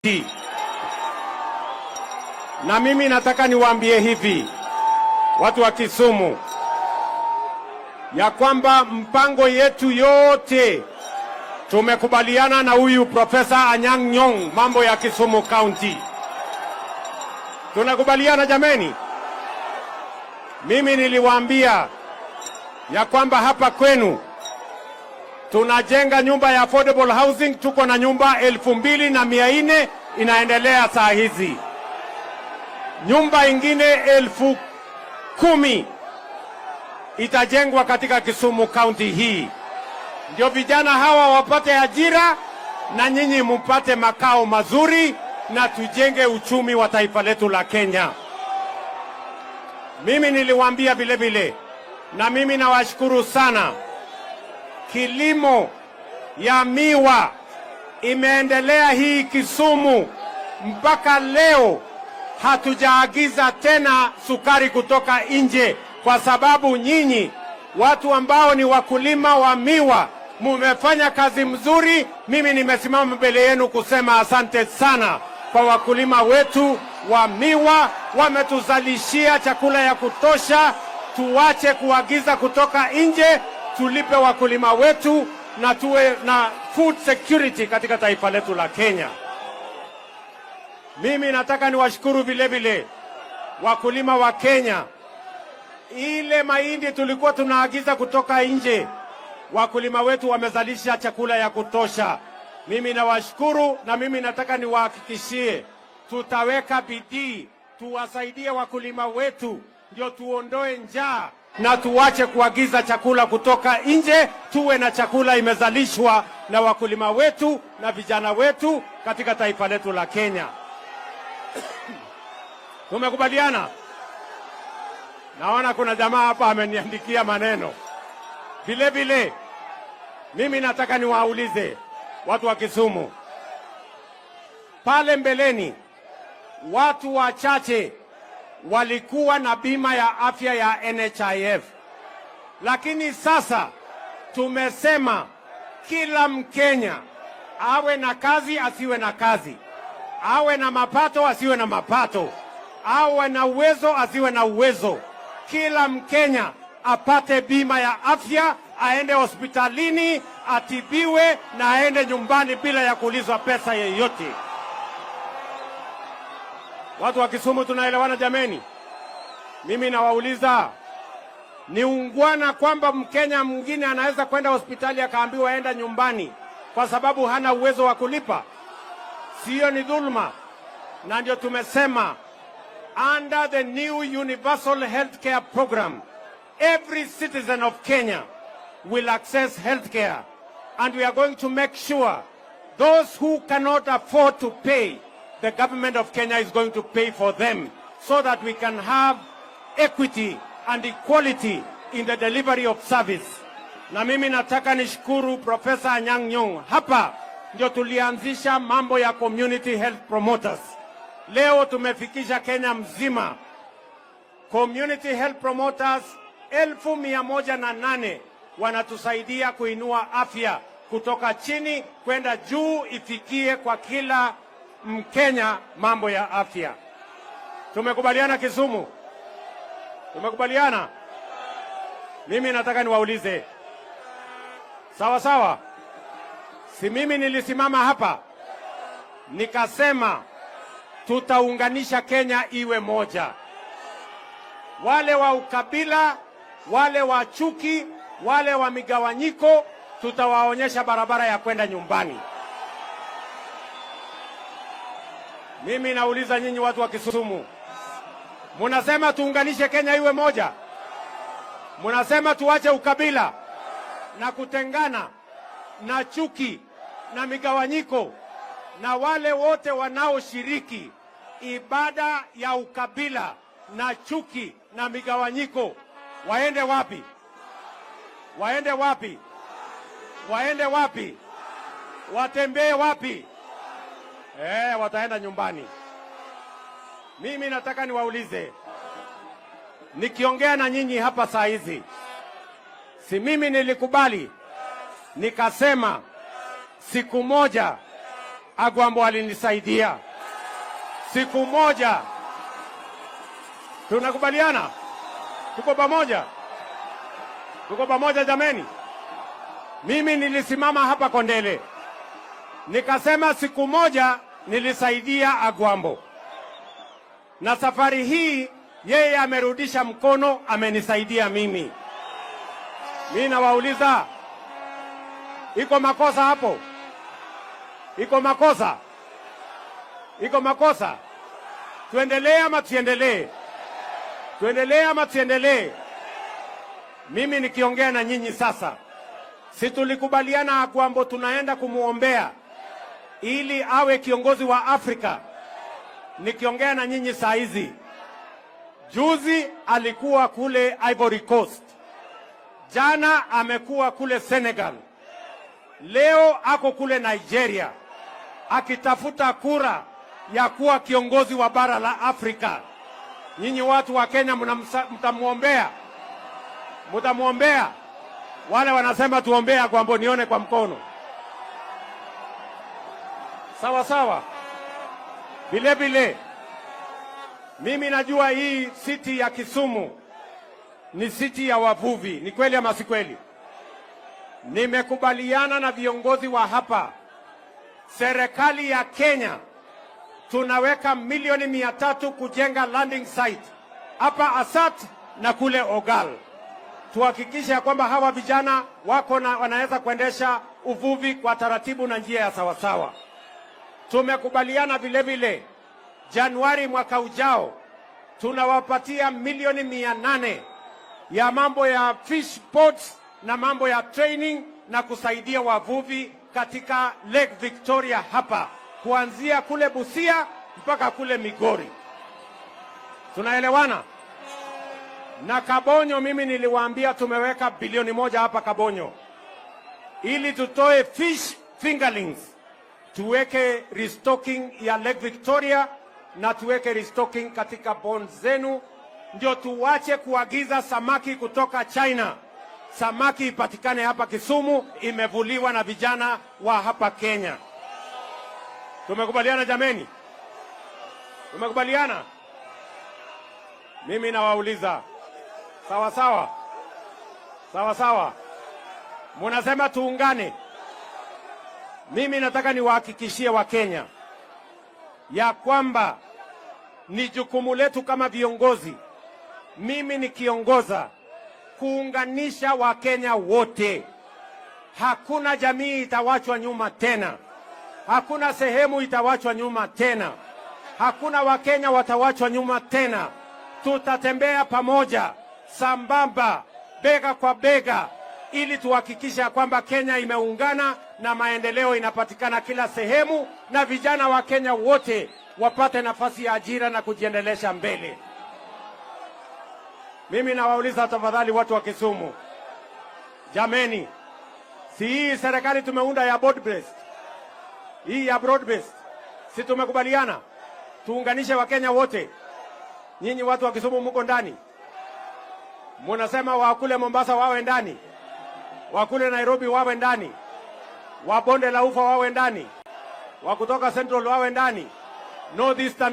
County. Na mimi nataka niwaambie hivi watu wa Kisumu ya kwamba mpango yetu yote tumekubaliana na huyu Profesa Anyang' Nyong'o mambo ya Kisumu County. Tunakubaliana jameni? Mimi niliwaambia ya kwamba hapa kwenu tunajenga nyumba ya affordable housing, tuko na nyumba 2,400 inaendelea saa hizi, nyumba ingine 10,000 itajengwa katika Kisumu County hii, ndio vijana hawa wapate ajira na nyinyi mupate makao mazuri na tujenge uchumi wa taifa letu la Kenya. Mimi niliwaambia vile vile, na mimi nawashukuru sana, kilimo ya miwa imeendelea hii Kisumu mpaka leo hatujaagiza tena sukari kutoka nje, kwa sababu nyinyi watu ambao ni wakulima wa miwa mumefanya kazi mzuri. Mimi nimesimama mbele yenu kusema asante sana kwa wakulima wetu wa miwa, wametuzalishia chakula ya kutosha. Tuache kuagiza kutoka nje, tulipe wakulima wetu na tuwe na food security katika taifa letu la Kenya. Mimi nataka niwashukuru vile vile wakulima wa Kenya. Ile mahindi tulikuwa tunaagiza kutoka nje, wakulima wetu wamezalisha chakula ya kutosha. Mimi nawashukuru, na mimi nataka niwahakikishie tutaweka bidii tuwasaidie wakulima wetu, ndio tuondoe njaa na tuache kuagiza chakula kutoka nje, tuwe na chakula imezalishwa na wakulima wetu na vijana wetu katika taifa letu la Kenya. Tumekubaliana? Naona kuna jamaa hapa ameniandikia maneno. Vile vile mimi nataka niwaulize watu wa Kisumu, pale mbeleni watu wachache walikuwa na bima ya afya ya NHIF, lakini sasa tumesema kila Mkenya awe na kazi asiwe na kazi, awe na mapato asiwe na mapato, awe na uwezo asiwe na uwezo, kila Mkenya apate bima ya afya, aende hospitalini atibiwe na aende nyumbani bila ya kuulizwa pesa yeyote. Watu wa Kisumu tunaelewana jameni? Mimi nawauliza, ni ungwana kwamba Mkenya mwingine anaweza kwenda hospitali akaambiwa aenda nyumbani kwa sababu hana uwezo wa kulipa? Siyo ni dhuluma? Na ndio tumesema under the new universal healthcare program every citizen of Kenya will access healthcare, and we are going to make sure those who cannot afford to pay, the government of Kenya is going to pay for them so that we can have equity and equality in the delivery of service. Na mimi nataka nishukuru Profesa Anyang' Nyong'o. Hapa ndio tulianzisha mambo ya community health promoters. Leo tumefikisha Kenya mzima community health promoters 108,000 wanatusaidia kuinua afya kutoka chini kwenda juu, ifikie kwa kila Mkenya mambo ya afya. Tumekubaliana Kisumu? Tumekubaliana? Mimi nataka niwaulize, sawa sawa? Si mimi nilisimama hapa nikasema tutaunganisha Kenya iwe moja. Wale wa ukabila, wale wa chuki, wale wa migawanyiko, tutawaonyesha barabara ya kwenda nyumbani. Mimi nauliza nyinyi watu wa Kisumu, munasema tuunganishe Kenya iwe moja? Munasema tuache ukabila na kutengana na chuki na migawanyiko, na wale wote wanaoshiriki ibada ya ukabila na chuki na migawanyiko waende wapi? Waende wapi? Waende wapi? Watembee wapi? Wataenda nyumbani. Mimi nataka niwaulize, nikiongea na nyinyi hapa saa hizi, si mimi nilikubali nikasema siku moja Agwambo alinisaidia. Siku moja, tunakubaliana? Tuko pamoja? Tuko pamoja jameni? Mimi nilisimama hapa Kondele nikasema siku moja nilisaidia Agwambo, na safari hii yeye amerudisha mkono, amenisaidia mimi. Mi nawauliza, iko makosa hapo? Iko makosa? Iko makosa? Tuendelee ama tusiendelee? Tuendelee ama tusiendelee? Mimi nikiongea na nyinyi sasa, si tulikubaliana Agwambo tunaenda kumwombea ili awe kiongozi wa Afrika? Nikiongea na nyinyi saa hizi, juzi alikuwa kule Ivory Coast, jana amekuwa kule Senegal, leo ako kule Nigeria akitafuta kura ya kuwa kiongozi wa bara la Afrika. Nyinyi watu wa Kenya mtamwombea, mtamwombea. Wale wanasema tuombea Agwambo, nione kwa mkono. Sawa sawa. Vile vile mimi najua hii city ya Kisumu ni city ya wavuvi, ni kweli ama si kweli? Nimekubaliana na viongozi wa hapa, serikali ya Kenya tunaweka milioni 300 kujenga landing site hapa Asat na kule Ogal, tuhakikishe ya kwamba hawa vijana wako na wanaweza kuendesha uvuvi kwa taratibu na njia ya sawasawa. Tumekubaliana vile vile Januari mwaka ujao tunawapatia milioni 800 ya mambo ya fish ports na mambo ya training na kusaidia wavuvi katika Lake Victoria hapa kuanzia kule Busia mpaka kule Migori. Tunaelewana? Na Kabonyo, mimi niliwaambia tumeweka bilioni 1 hapa Kabonyo ili tutoe fish fingerlings, tuweke restocking ya Lake Victoria na tuweke restocking katika ponds zenu, ndio tuwache kuagiza samaki kutoka China. Samaki ipatikane hapa Kisumu, imevuliwa na vijana wa hapa Kenya. Tumekubaliana jameni? Tumekubaliana? Mimi nawauliza, sawa sawa, sawa sawa, munasema tuungane. Mimi nataka niwahakikishie Wakenya ya kwamba ni jukumu letu kama viongozi, mimi nikiongoza, kuunganisha Wakenya wote. Hakuna jamii itawachwa nyuma tena, hakuna sehemu itawachwa nyuma tena, hakuna Wakenya watawachwa nyuma tena. Tutatembea pamoja sambamba, bega kwa bega, ili tuhakikishe ya kwamba Kenya imeungana na maendeleo inapatikana kila sehemu, na vijana wa Kenya wote wapate nafasi ya ajira na kujiendelesha mbele. Mimi nawauliza tafadhali, watu wa Kisumu, jameni, si hii serikali tumeunda ya broad based, hii ya broad based, si tumekubaliana tuunganishe Wakenya wote? Nyinyi watu wa Kisumu muko ndani, munasema wakule Mombasa wawe ndani, wakule Nairobi wawe ndani, wa bonde la ufa wawe ndani, wa kutoka Central wawe ndani, North Eastern.